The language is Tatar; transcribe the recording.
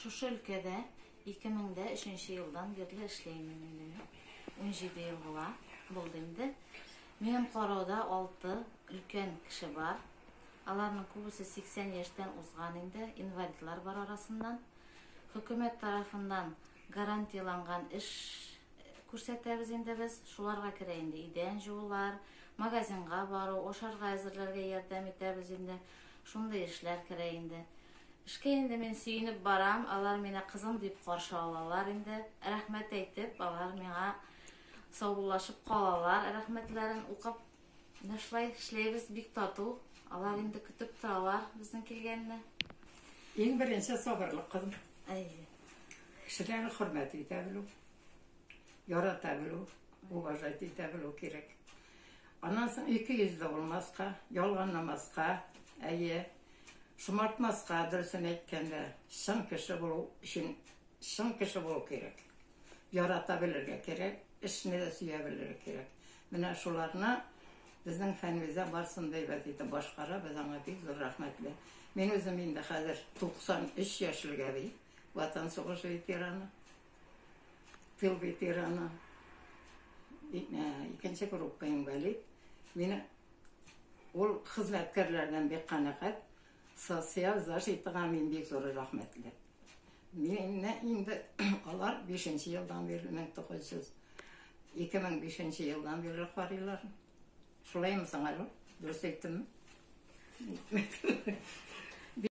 Шушы өлкәдә 2003 елдан бирле эшләйм инде мин. 17 ел була, булды инде. Минем карауда 6 өлкән кеше бар. Аларның күбесе 80 яшьтән узган инде, инвалидлар бар арасыннан. Хөкүмәт тарафыннан гарантияланган эш күрсәтәбез инде без. Шуларга керә инде идән жуулар, магазинга бару, ашарга әзерләргә ярдәм итәбез инде. Шундый эшләр керә инде. Эшкә инде мин сөенеп барам, алар мине кызым дип каршы алалар инде. Рәхмәт әйтеп, алар миңа саубуллашып калалар, рәхмәтләрен укып. Менә шулай эшләйбез, бик тату. Алар инде көтеп торалар безнең килгәнне. Иң беренче сабырлык, кызым. Әйе. Кешеләрне хөрмәт итә белү, ярата белү, уважать итә белү кирәк. Аннан соң икейөзле булмаска, ялганламаска, әйе, шомартмаска, дөресен әйткәндә, чын кеше булу өчен чын кеше булу кирәк. Ярата белергә кирәк, эшне дә сөя белергә кирәк. Менә шуларны безнең Фәнүзә барысын да әйбәт итеп башкара, без аңа бик зур рәхмәтле. Мин үзем инде хәзер 93 яшьлек әби, Ватан сугышы ветераны, тыл ветераны, икенче группа инвалид. Мине ул хезмәткәрләрдән бик канәгать, социаль защитага мин бик зур рәхмәтле. Мине инде алар 5 елдан бирле 1900 2005 елдан бирле карыйлар. Шулаймы соң әле? Дөрес әйттемме?